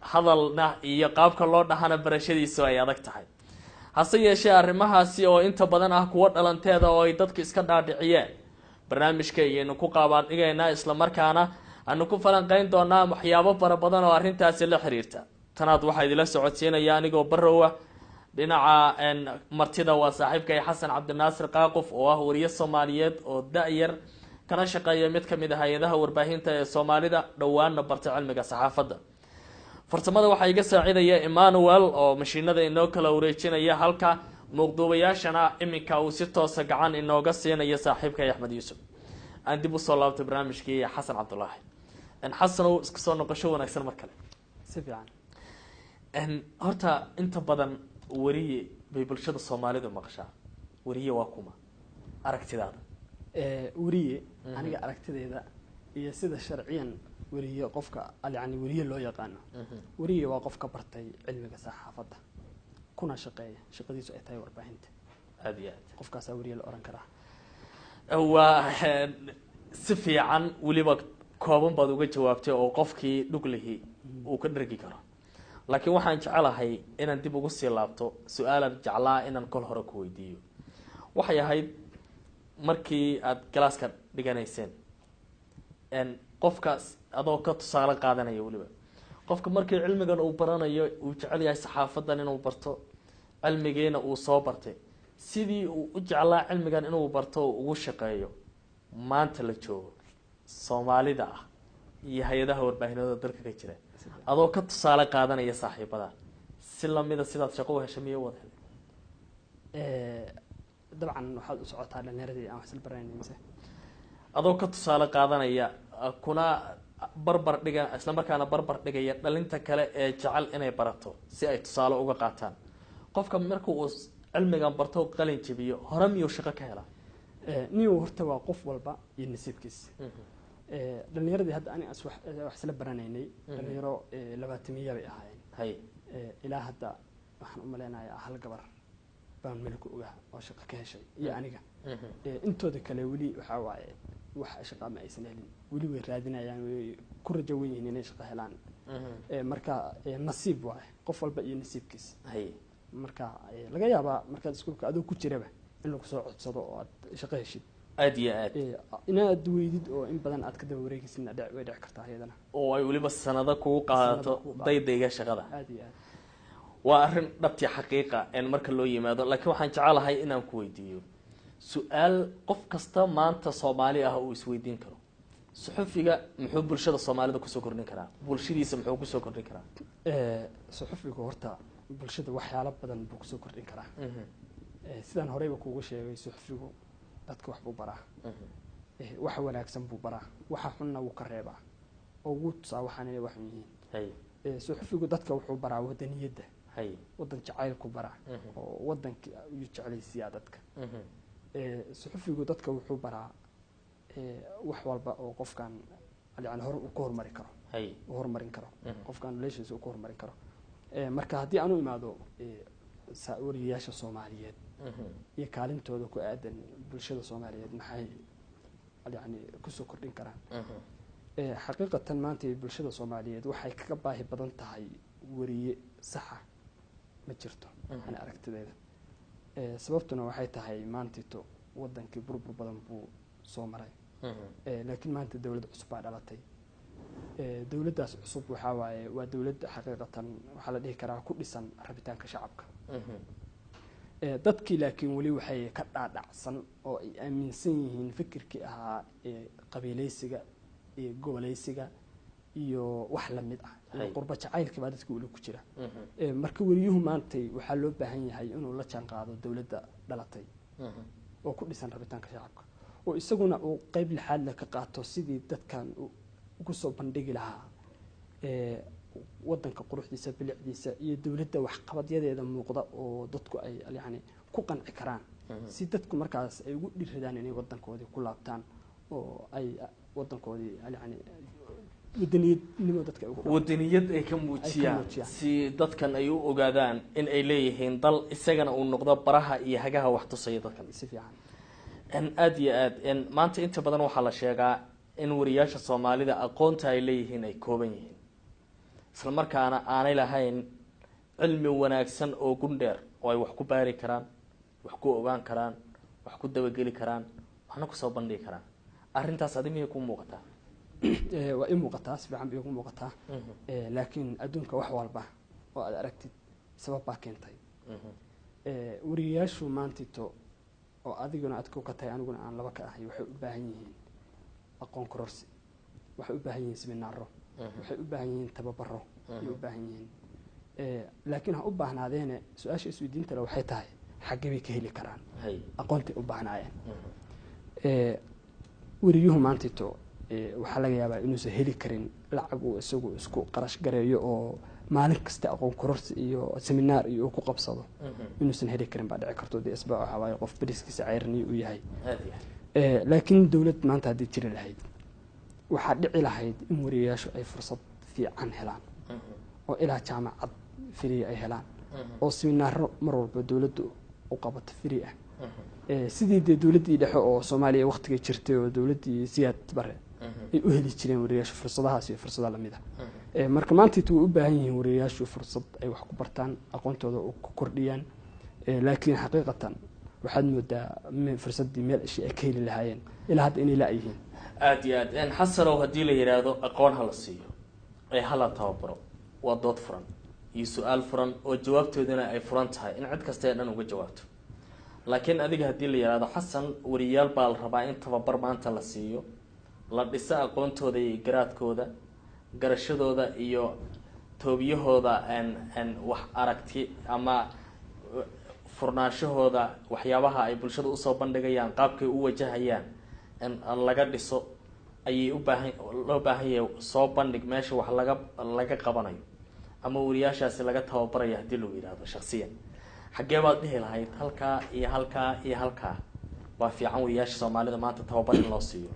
hadalna iyo qaabka loo dhahana barashadiisu ay adag tahay. Hase yeeshee arrimahaasi oo inta badan ah kuwo dhalanteeda oo ay dadku iska dhaadhiciyeen, barnaamijka ayaynu ku qaabaan dhigaynaa, islamarkaana aanu ku falanqeyn doonaa waxyaabo fara badan oo arrintaasi la xiriirta. Tanaad waxaa idila socodsiinaya anigoo Barrowa. Dhinaca martida waa saaxiibkay Xasan Cabdinaasir Qaaquf oo ah wariye Soomaaliyeed oo da-yar, kana shaqeeya mid kamid ah hay-adaha warbaahinta ee Soomaalida, dhowaana bartay cilmiga saxaafadda. Farsamada waxaa iga saacidaya Emmanuel oo mashiinada inoo kala wareejinaya, halka muuqduubayaashana iminka uu si toosa gacan inooga siinayo saaxiibkay Axmed Yuusuf. Aan dib usoo laabtay barnaamijkii Xasan Cabdulaahi. Xasanow, isku soo noqosho wanaagsan mar kale. Si fiican. Horta inta badan weriye bay bulshada Soomaalidu maqashaa. Weriye waa kuma aragtidaada? Weriye aniga aragtideyda iyo sida sharciyan weriye qofka, yani weriye loo yaqaano, weriye waa qof ka bartay cilmiga saxaafadda kuna shaqeeya, shaqadiisu ay tahay warbaahinta. Aada iyo aad. Qofkaasaa weriye la oran karaa. Waa si fiican, weliba kooban baad uga jawaabtay oo qofkii dhuglihii uu ka dhergi karo. Laakiin waxaan jecelahay inaan dib ugu sii laabto su-aalan jeclaa inaan kol hore ku weydiiyo. Waxay ahayd, markii aada galaaska dhiganayseen, qofkaas adoo ka tusaale qaadanaya, weliba qofka markii cilmigan uu baranayo uu jecel yahay saxaafadan inuu barto, cilmigiina uu soo bartay, sidii uu u jeclaa cilmigan inuu barto oo ugu shaqeeyo, maanta la joogo Soomaalida ah iyo hay-adaha warbaahinada dalka ka jira, adoo ka tusaale qaadanaya saaxiibada, si lamida sidaad shaqo u heshay miya wada helay? Dabcan waxaad u socotaa dhalinyaradii aan wax isla baranayn mise? Adoo ka tusaale qaadanaya, kuna barbar dhiga, isla markaana barbar dhigaya dhalinta kale ee jecel inay barato si ay tusaale uga qaataan, qofka marka uu cilmigan barto, qalin jabiyo, hore miyuu shaqo ka helaa? Niw, horta waa qof walba iyo nasiibkiis. Dhalinyaradii hadda ani as wax isla baranaynay, dhalinyaro 20-miya bay ahaayeen. Ilaa hadda waxaan u maleynayaa hal gabar baan meel ku ogaa oo shaqo ka heshay iyo aniga. Intooda kale weli waxaa waaye wax shaqa ma aysan helin, weli way raadinayaan, way ku rajo wen yihiin inay shaqo helaan. Marka nasiib waaye, qof walba iyo nasiibkiis. Marka laga yaabaa markaad iskuulka adoo ku jiraba in lagu soo codsado oo aad shaqo heshid. Aada iyo aad. Inaad weydid oo in badan aad ka daba wareegaysidna way dhici kartaa iyadana. Oo ay weliba sanado kugu qaadato. Sanado kugu qaadato. Daydayga shaqada. Aada iyo aad. Waa arrin dhabtii xaqiiqa en marka loo yimaado. Laakiin waxaan jecelahay inaan ku weydiiyo su-aal qof kasta maanta Soomaali ah uu isweydiin karo: suxufiga muxuu bulshada Soomaalida kusoo kordhin karaa? Bulshadiisa muxuu kusoo kordhin karaa? Suxufigu horta bulshada waxyaalo badan buu kusoo kordhin karaa. Sidaan horeyba kuugu sheegay, suxufigu dadka wax buu baraa. Waxa wanaagsan buu baraa, waxa xunna wuu ka reebaa oo wuu tusaa waxaan inay wax xun yihiin. Suxufigu dadka wuxuu baraa wadaniyadda, wadan jacaylku baraa oo wadanka ayuu jeclaysiiyaa dadka. Suxufigu dadka wuxuu baraa wax walba oo qofkan yani hor uu ku horumari karo, uu horumarin karo qofkan noloshiisa uu ku horumarin karo. Marka haddii aan u imaado wariyayaasha Soomaaliyeed iyo kaalintooda ku aadan bulshada Soomaaliyeed, maxay yani kusoo kordhin karaan? Xaqiiqatan maanta bulshada Soomaaliyeed waxay kaga baahi badan tahay wariye saxa ma jirto ani aragtideyda. Sababtuna waxay tahay maantito wadankii burbur badan buu soo maray. Laakiin maanta dowlad cusub baa dhalatay. Dowladdaas cusub waxaa waaye waa dowlad xaqiiqatan waxaa la dhihi karaa ku dhisan rabitaanka shacabka. Dadkii laakiin weli waxay ka dhaadhacsan oo ay aaminsan yihiin fikirkii ahaa qabiileysiga iyo goboleysiga iyo wax lamid ah iyo qurba jacaylkii baa dadka weli ku jira. Marka weriyuhu maantay waxaa loo baahan yahay inuu la jaan qaado dowladda dhalatay oo ku dhisan rabitaanka shacabka, oo isaguna uu qeyb lixaad leh ka qaato sidii dadkan uu ugu soo bandhigi lahaa. Wadanka quruxdiisa, bilicdiisa iyo dowladda waxqabadyadeeda muuqda oo dadku ay yani ku qanci karaan, si dadku markaas ay ugu dhiiradaan inay wadankoodii ku laabtaan oo ay wadankoodii yani wadaniyadnimo dadka ay ugu Wadaniyad ay ka muujiyaan. Muujiyaan. Si dadkan ay u ogaadaan in ay leeyihiin dal, isagana uu noqdo baraha iyo hagaha wax tusaya dadkan. Si fiican. Aada iyo aad. Maanta inta badan waxaa la sheegaa in wariyaasha Soomaalida aqoonta ay leeyihiin ay kooban yihiin, isla markaana aanay lahayn cilmi wanaagsan oo gundheer oo ay wax ku baari karaan, wax ku ogaan karaan, wax ku dabageli karaan, waxna kusoo bandhigi karaan. Arrintaas adi miyay kuu muuqataa? Waa ii muuqataa, si fiican bay igu muuqataa. Laakiin adduunka wax walba oo aad aragtid sabab baa keentay. Wariyayaashu maantito oo adiguna aad ka tahay, aniguna aan laba ka ahay, waxay u baahan yihiin aqoon kororsi, waxay u baahan yihiin seminaaro, waxay u baahan yihiin tababaro ayay u baahan yihiin. Laakiin ha u baahnaadeene, su-aasha isweydiinta le waxay tahay, xaggee bay ka heli karaan aqoontay u baahnaayeen? Wariyuhu maantito waxaa laga yaabaa inuusan heli karin lacag uu isagu isku qarash gareeyo oo maalin kasta aqoon kororsi iyo seminaar iyo uu ku qabsado inuusan heli karin baa dhici karto. Dee isba waxaa waaye qof beriskiisa ceyrniyo uu yahay. Aada iyo aad. Laakiin dowlad maanta haddii jiri lahayd, waxaa dhici lahayd in wariyayaashu ay fursad fiican helaan oo ilaa jaamacad free ay helaan oo seminaaro mar walba dowladdu u qabato free ah. Sidii dee dowladdii dhexe oo Soomaaliya waqtiga jirtay oo dowladdii Siyaad Bare ay u heli jireen wariyayaashu fursadahaas iyo fursada lamid ah. Marka maantaytu way u baahan yihiin wariyayaashu fursad ay wax ku bartaan, aqoontooda u ku kordhiyaan. Laakiin xaqiiqatan waxaad moodaa fursaddii meel ishi ay ka heli lahaayeen ilaa hadda inay la-yihiin. Aada iyo aad. Xasanow, haddii la yidhaahdo aqoon hala siiyo ee hala tababaro, waa dood furan iyo su-aal furan oo jawaabtooduna ay furan tahay in cid kasta ee dhan uga jawaabto. Laakiin adiga haddii la yidhaahdo, Xasan, wariyaal baa la rabaa in tababar maanta la siiyo, la dhiso aqoontooda iyo garaadkooda, garashadooda iyo toobiyahooda n wax aragti ama furnaanshahooda, waxyaabaha ay bulshada usoo bandhigayaan, qaabkay u wajahayaan in laga dhiso ayay u baahan loo baahan yahay, soo bandhig meesha wax laga qabanayo ama wariyaashaasi laga tababarayo, haddii lagu yidhaahdo shaksiyan xaggee baad dhihi lahayd halkaa iyo halkaa iyo halkaa waa fiican wariyaasha Soomaalida maanta tababar in loo siiyo?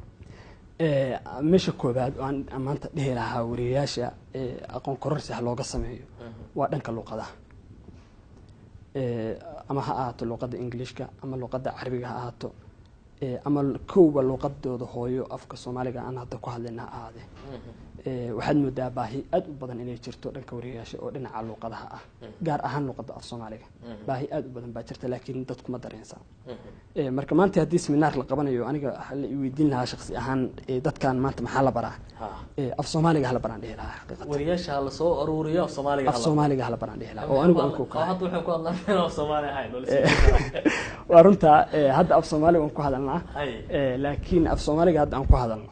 Meesha koobaad oo aan maanta dhihi lahaa wariyayaasha aqoon kororsi ha looga sameeyo waa dhanka luqadaha. Ama ha ahaato luqadda Englishka ama luqadda Carabiga ha ahaato, ama kowba luqadooda hooyo afka Soomaaliga aan hadda ku hadlayna ha ahaadee. Waxaad moodaa baahi aad u badan inay jirto dhanka wariyayaasha oo dhinaca luqadaha ah, gaar ahaan luqadda af Soomaaliga. Baahi aad u badan baa jirta, laakiin dadku ma dareensan. Marka maanta haddii seminaar la qabanayo, aniga waxaa la i weydiin lahaa shaksi ahaan, dadkan maanta maxaa la baraa? Af Soomaaliga hala baraan dhihi lahaa xaqiiqatan. Wariyaasha ha lasoo aruuriyo, af Soomaaliga af Soomaaliga hala baraan dhihi lahaa oo anigu aan ku oo hadda waxay ku hadlaan af Soomaali ahayn oo la Waa runtaa, hadda af Soomaaliga waan ku hadalnaa. Laakiin af Soomaaliga hadda aan ku hadalno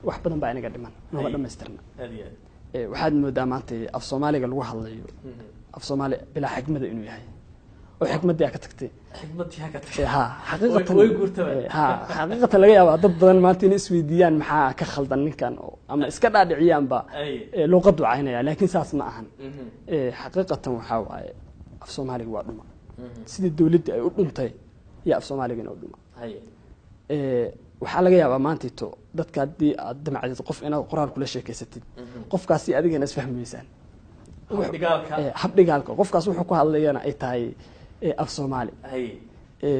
wax badan baa inaga dhiman, nooma dhamaystirna. Aad iyo aad. Waxaad moodaa maanta af Soomaaliga lagu hadlayo af Soomaali bilaa xikmada inuu yahay oo xikmaddii aa ka tagtay. Xikmadii ha ka tagtay. Ha, xaqiiqatan. Way guurtaba. Ha, xaqiiqatan laga yaabaa dad badan maanta inay isweydiiyaan maxaa ka khaldan ninkan oo ama iska dhaadhiciyaanba luuqadu caynaya, laakiin saas ma ahan. Xaqiiqatan waxaa waaye af Soomaaliga waa dhuma. Sidii dowladda ay u dhuntay iyo af Soomaaligana u dhuma. Waxaa laga yaabaa maantito dadka haddii aad damacdid qof inaad qoraal kula sheekeysatid, qofkaasi adigana isfahmaysaan. Habdhigaalka. Habdhigaalka qofkaas wuxuu ku hadlayana ay tahay af Soomaali.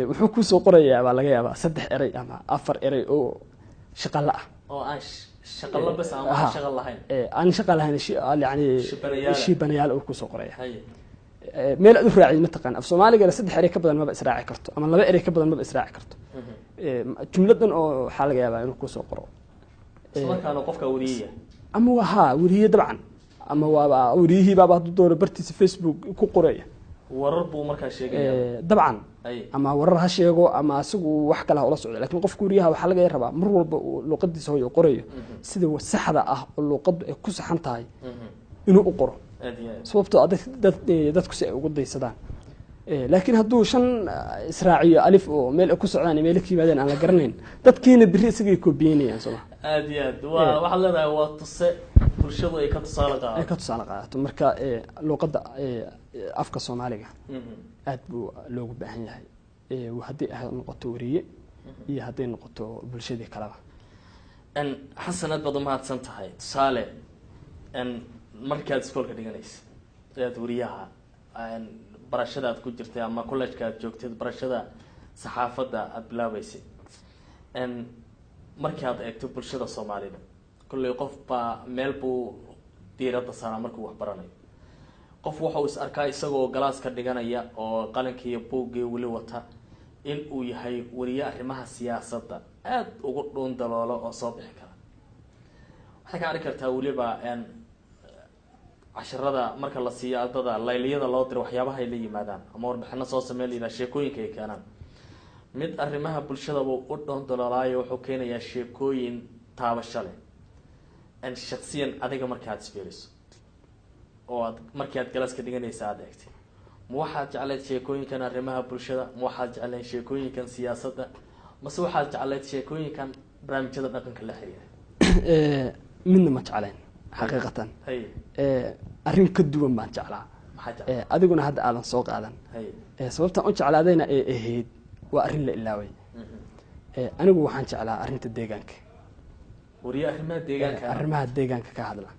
Wuxuu kusoo qorayaa baa laga yaabaa saddex erey ama afar erey oo shaqala ah. Oo aan shaqalo bas ama aan shaqo lahayn. Aan shaqa lahayn, yani Shibanayaal. Shibanayaal uu kusoo qoraya. Meel aad u raacid mataqaan, af Soomaaligana saddex erey ka badan maba israaci karto ama laba erey ka badan maba israaci karto. Jumladan oo waxaa laga yaabaa inuu kusoo qoro. Isla markaana qofka wariyaya Ama waa haa weriye dabcan, ama waaba weriyihii baaba hadduu doono bartiisa Facebook ku qoraya. Warar buu markaa sheegaya. Dabcan, ama warar ha sheego ama asigu wax kale ha ula socdo, laakiin qofka weriyaha waxaa laga rabaa mar walba uu luuqadiisa hooyo qorayo sida saxda ah oo luuqadu ay ku saxan tahay inuu u qoro, Aad iyo aad. sababtoo ah dadku si ay ugu daysadaan. Laakiin hadduu shan israaciyo alif oo meel ay ku socdaan iyo meel ka yimaadeen aan la garanayn, dadkiina berri isagay koobiyeynayaan, sooma? Aad iyo aad. Waa waxaad leedahay waa tuse. Bulshadu ay ka tusaale ay qaadato. Ka tusaale qaadato. Marka luuqadda afka Soomaaliga aad buu loogu baahan yahay, haddii ay noqoto weriye iyo hadday noqoto bulshadii kaleba. Xasan, aad baad umahadsan tahay. Tusaale, markaad iskoolka dhiganaysa aad weriyaha barashada aad ku jirtay ama college-ka aad joogtay, barashada saxaafadda aada bilaabeysay, markaad eegto bulshada Soomaalida, kolley qof baa meel buu diiradda saaraa markuu wax baranayo. Qof wuxuu is arkaa isagoo galaaska dhiganaya oo qalinkii iyo buuggii weli wata in uu yahay weriye arrimaha siyaasadda aada ugu dhuun daloolo oo soo bixi kara. Waxay ka arki kartaa weliba casharada marka la siiyo ardada, layliyada loo diro, waxyaabaha ay la yimaadaan ama warbixino soo samey la yidhaha, sheekooyinka ay keenaan. Mid arrimaha bulshadaba u dhuun daloolaayo wuxuu keenayaa sheekooyin taabasho leh. Shaksiyan adiga marka aad isfiiriso oo aad markii aad galaaska dhiganaysa aada eegtay, ma waxaad jeclayd sheekooyinkan arrimaha bulshada, ma waxaad jeclayd sheekooyinkan siyaasadda, mase waxaad jeclayd sheekooyinkan barnaamijyada dhaqanka la xiriira? Midna ma jeclayn xaqiiqatan. Arrin ka duwan baan jeclaa. Maxaa jeclay? Adiguna hadda aadan soo qaadan. Sababtaan u jeclaadayna ay ahayd waa arrin la ilaaway. Anigu waxaan jeclaa arrinta deegaanka. Wariye arrimaha deegaanka. Arrimaha deegaanka ka hadla.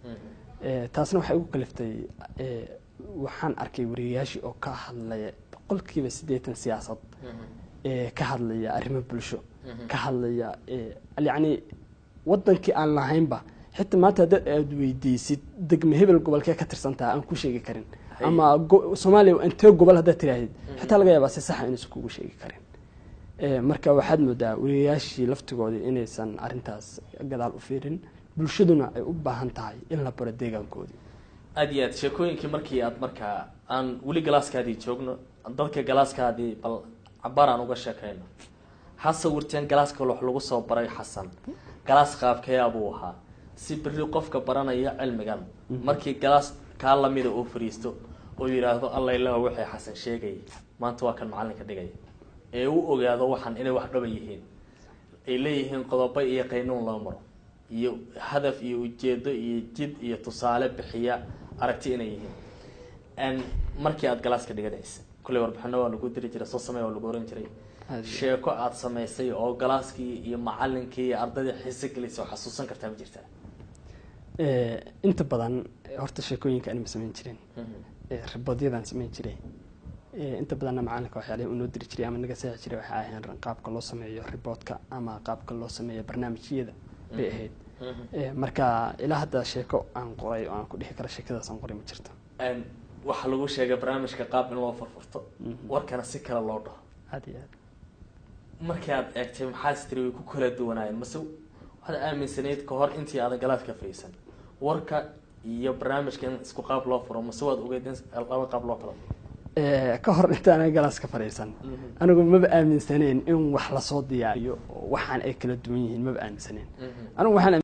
Taasna waxay igu kaliftay, waxaan arkay wariyayaashii oo ka hadlaya 80% siyaasad, ka hadlaya arrimo bulsho, ka hadlaya yacni wadankii aan lahaynba. Xitaa maanta haddaad aad weydiisid degme hebel gobolkee ka tirsan taha, aan ku sheegi karin. Ama Soomaaliya intee gobol haddaad tirahdid, xitaa laga yaabaa si saxa inaysan kugu sheegi karin. Marka waxaad moodaa wariyayaashii laftigoodii inaysan arrintaas gadaal u fiirin, bulshaduna ay u baahan tahay in la baro deegaankoodii. Aada iyo aad. Sheekooyinkii markii aad markaa aan weli galaaskaadii joogno, dadka galaaskaadii bal cabaar aan uga sheekayno. Ha sawirteen galaaska wax lagu soo baray Xasan, galaas qaabkee buu ahaa, si beri qofka baranaya cilmigan markii galaas kaa lamida uu fariisto oo yidhaahdo, "Alla ilaah, waxay Xasan sheegayay maanta waa kan macalinka dhigaya," ee u ogaado waxaan inay wax dhaba yihiin, ay leeyihiin qodobo iyo qaynuun loo maro iyo hadaf iyo ujeedo iyo jid iyo tusaale bixiya aragti inay yihiin. Markii aad galaaska dhiganaysa, kulley warbixino waa lagu diri jiray, soo samey waa lagu oran jiray. Sheeko aad samaysay oo galaaskii iyo macalinkii iyo ardaydii xiise gelisay oo xasuusan kartaa ma jirtaa? Inta badan horta sheekooyinka anima samayn jirin, reportyadaan samayn jiray. Inta badanna macalinka waxyaalihi uu noo diri jiray ama naga seexi jiray waxay ahayn qaabka loo sameeyo reportka ama qaabka loo sameeyo barnaamijyada bay ahayd. Marka ilaa hadda sheeko aan qoray oo aan ku dhihi karo sheekadaas aan qoray ma jirto. Waxaa lagu sheegay barnaamijka qaab in loo furfurto, warkana si kale loo dhaho. Aad iyo aad. Markii aad eegtay, maxaad istiri way ku kala duwanaayeen, mase waxaad aaminsanayd ka hor intii aadan galaaska fadhiisan warka iyo barnaamijka in isku qaab loo furo, mase waad ogeyd in laba qaab loo kala furo? Ka hor intaana galaaska fadhiisan, anigu maba aaminsaneyn in wax lasoo diyaariyo oo waxaan ay kala duwan yihiin. Maba aaminsaneyn anigu waxaan.